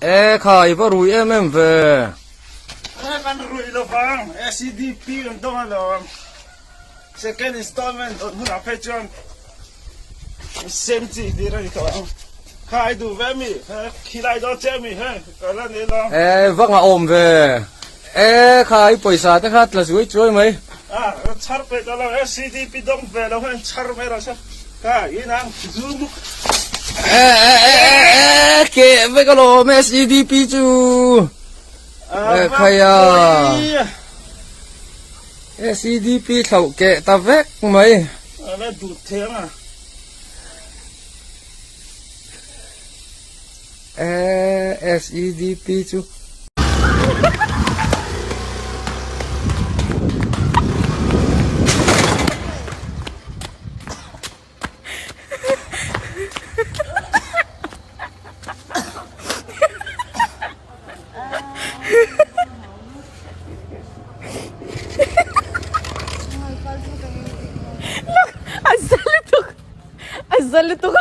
E kha i va rui em em ve. E kan rui lo vang SEDP kan dawng alawm. Second installment dawn hunah phei chuan sem chi tir a ni tawh ang. Kha i duh ve mi? Khilai dawn che mi he ka la nei lo. E va ngah awm ve. E kha i pawisa te kha tla zuai chuai mai. A chhar peih ta lo SEDP dawng ve lo hian chhar mai rawh se. Kha inang zu muk. E e e e ke vek alawm SEDP chu. E khaia. SEDP thlauh keh ta vek mai. A la duh theng a. E SEDP chu. A za lutuk a za lutuk.